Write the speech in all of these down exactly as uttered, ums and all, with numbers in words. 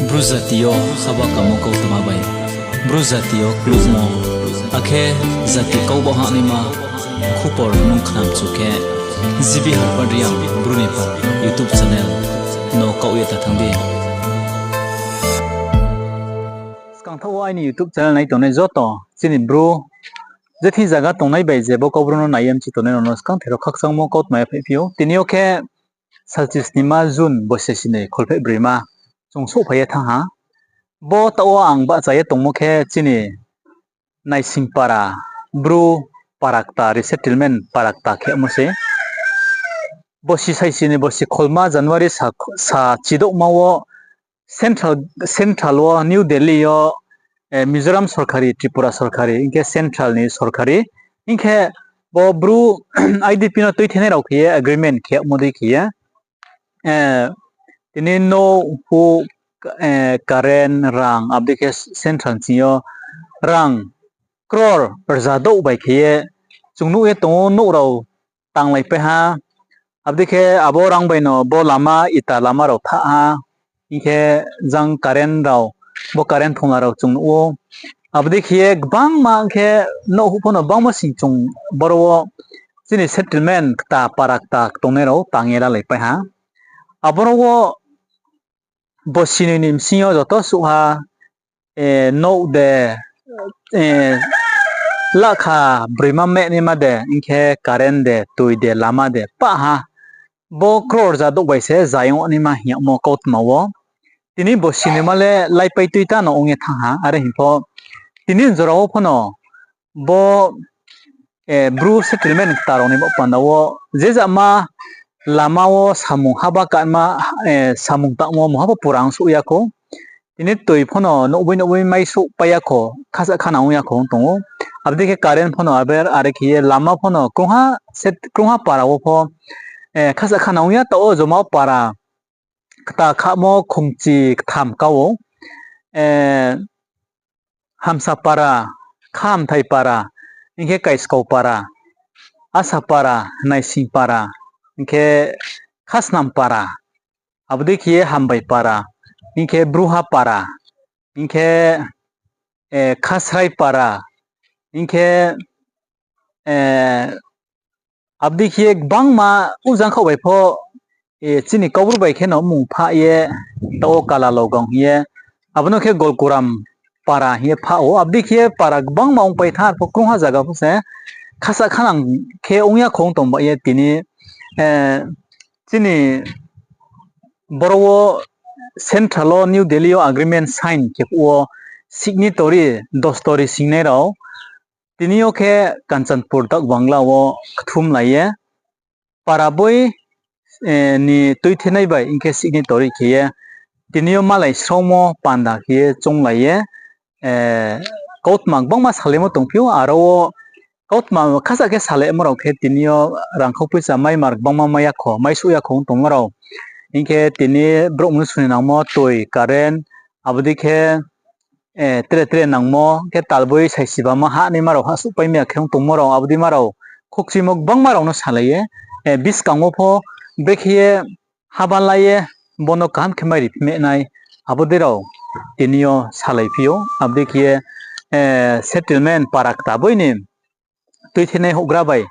Bru jati yo haba kamo kautma bai Bru jati yo klukmo, akhe jati kau ba hahnaima khupor nung khnamchu khe, G B Harpad Reang Bru ni pha YouTube channel no kaoh ye ta thanng di. Skangthaoh wo aini YouTube channel nai tongnai joto chini Bru, je thing zaga tongnai bai je bo Kaubru no nai ye mchi tongnai rao no skangther wo khakchangmo kautma yaphaihphi ou. Tini yo khe salchi snima June bosi sinoi kholpheh broima chung souhphai ye thanng ha. Bo taoh wo ang bahcha ye tongmo khe chini Naising para, Bru para kta, resettlement para kta khemo se. Bosi saisi ni bosi kholma January sa, sa chidouhma wo central, central wo New Delhi yo, eh, Mizoram sorkari, Tripura sorkari, hing khe central ni sorkari, hing khe bo Bru I D P no tuithenai rao khe ye agreement khemo dei khe ye, eh, tini nouh, huh, eh, current, rang, abo dei khe central ching yo rang crore rza douh bai khe ye chung nuh ye tong ou, nouh rao tanglaipai ha. Abo dei khe abo rang bai no bo lama, ita lama rao thah ha. Hing khe jang current rao, bo current thongla rao chung nuh ou. Abo dei khe ye gbangma hing khe nouh huh pho no gbangma sing chung boro wo chini settlement kta, para kta tongnai rao tang ye lalaipai ha. Aboro wo bosinoi ni bsing yo joto suh ha, eh, nouh de, eh, lakha broima mehnaima de, hing khe current de, toi de, lama de, pah ha. Bo crore rza douh bai se zayong naima hing yagmo kautma wo. Tini bosinoima le laipai tui ta no ong ye thanng ha, are hing pho tini jora wo pho no bo, eh, Bru settlement kta rao ni baoh panda wo je jama lama wo samung haba kanma, eh, samung tangmo mungha pho pura ong souh ya khou. Tini toi pho no nouhboi nouhboi mai souhpai ya khou, khasa khana ong ya khou ong tong ou. Abo dei khe current pho no aber are khe ye lama pho no krungha set, krungha para wo pho, eh, khasa khana ong ya, taoh wo joma para kta khamo khongchi ktham ka ou, eh, Hamsa para, Khamthai para, hing khe Kaiskau para, Asa para, Naising para, hing khe Khasnam para, abo dei khe ye Hambai para, hing khe Bruha para, hing khe, eh, Khasrai para, hing khe, eh, abo dei khe ye gbangma ujang khaoh bai pho, eh, chini Kaubru bai khe no mmung phah ye, taoh wo Kalalogang hing ye, abo no khe Golkuram para hing ye phah ou. Abo dei khe ye para gbangma ongpai thanng, arpho krungha zaga pho se khasa khanang khe ong ya khou ong tong ba ye tini, eh, chini boro wo central wo New Delhi yo agreement sign khe phuh wo signatory, dostori singnai rao tini yo khe Kanchanpur Dak Bangla wo kthumlai ye, para boi, eh, ni tuithenai bai hing khe signatory khe ye, tini yo malai sraomo panda khe ye chounglai ye, eh, kautma gbangma salaimo tongphi ou, aro wo kautma khasa khe salaimo rao khe tini yo rangkhau poicha maimar gbangma mai ya khou, mai souh ya khou ong tongmo rao. Hing khe tini brouh mnusu ni nangmo toi, current, abo dei khe, eh, tre tre nangmo khe talboi saisibamo hahnaima rao hahsouhpai mi ya khe ong tongmo rao, abo dei ma rao khokchuimo gbangma rao no salai ye, eh, buskang wo pho brekhe ye haba lai ye bono kaham khe mai riphi mehnai, abo dei rao tini yo salaiphi ou. Abo dei khe ye, eh, settlement para kta boi ni tuithenai houhgra bai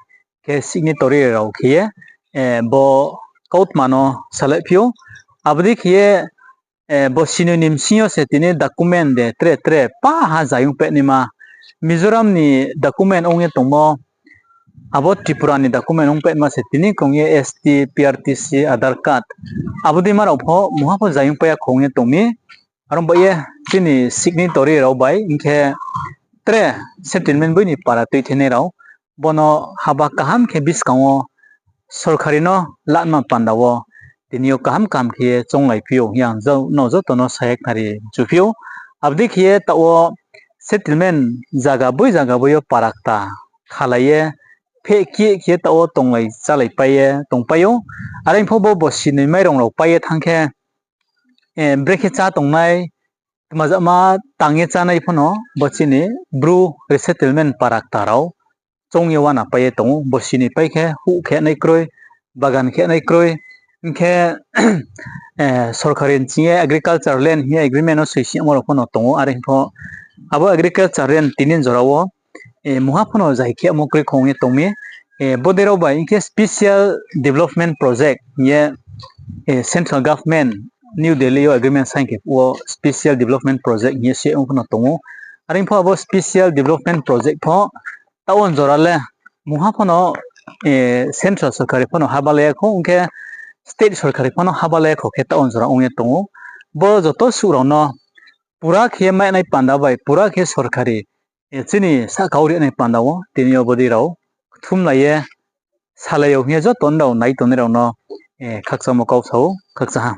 khe signatory rao khe ye, eh, bo kautma no salaiphi ou. Abo dei khe ye, eh, bosinoi ni bsing yo se tini document de tre tre pa ha zayong pehnaima, Mizoram ni document ong ye tongmo, abo Tripura ni document ong pehnaima se tini krung ye S T, P R T C, Aadhaar card, abo dei ma rao pho mungha pho zayong pai ya khou ong ye tong mi. Aro ba ye chini signatory rao bai hing khe tre settlement boi ni para tuithenai rao bono haba kaham khe buskang wo sorkari no lanma panda wo tini yo kaham kaham khe ye chounglaiphi ou hing ye ang jo-, no joto no sa ye khnari chuphi ou. Abo dei khe ye taoh wo settlement zaga boi zaga boi yo para kta khalai ye, pheh khe khe ye taoh wo tonglai chálaipai ye tongpai ou. Are pho bo bosinoi mairong rao pai ye thanng khe, eh, brekhe chá tongnai, tma jama tang ye chánai pho no bo chini Bru resettlement para kta rao choung ye uana pai ye tong ou. Bosinoi pai khe huh khenai kroi, bagan khenai kroi, Hing khe, sorkari ni ching ye agriculture land hing ye agreement no soisingmo rao pho no tong ou, are hing pho abo agriculture land tini jora wo mungha pho no zai khe amo kroi kho ong ye tong mi. Bodei rao bai hing khe special development project hing ye central government New Delhi yo agreement sign khe wo special development project hing ye se ong pho no tong ou. Are hing pho abo special development project pho taoh wo jora le mungha pho no central sorkari pho no habalai ya kho, ong khe state sorkari pho no habalai ya kho khe taoh wo jora ong ye tong ou. Bo joto suh rao no pura khe mainai panda bai pura khe sorkari chini sahka wo rinai panda wo tini yo bodei rao kthumlai ye salai yo hing ye joto nrao nai tongnai rao no khakchangmo kau sa ou, khakchang ha.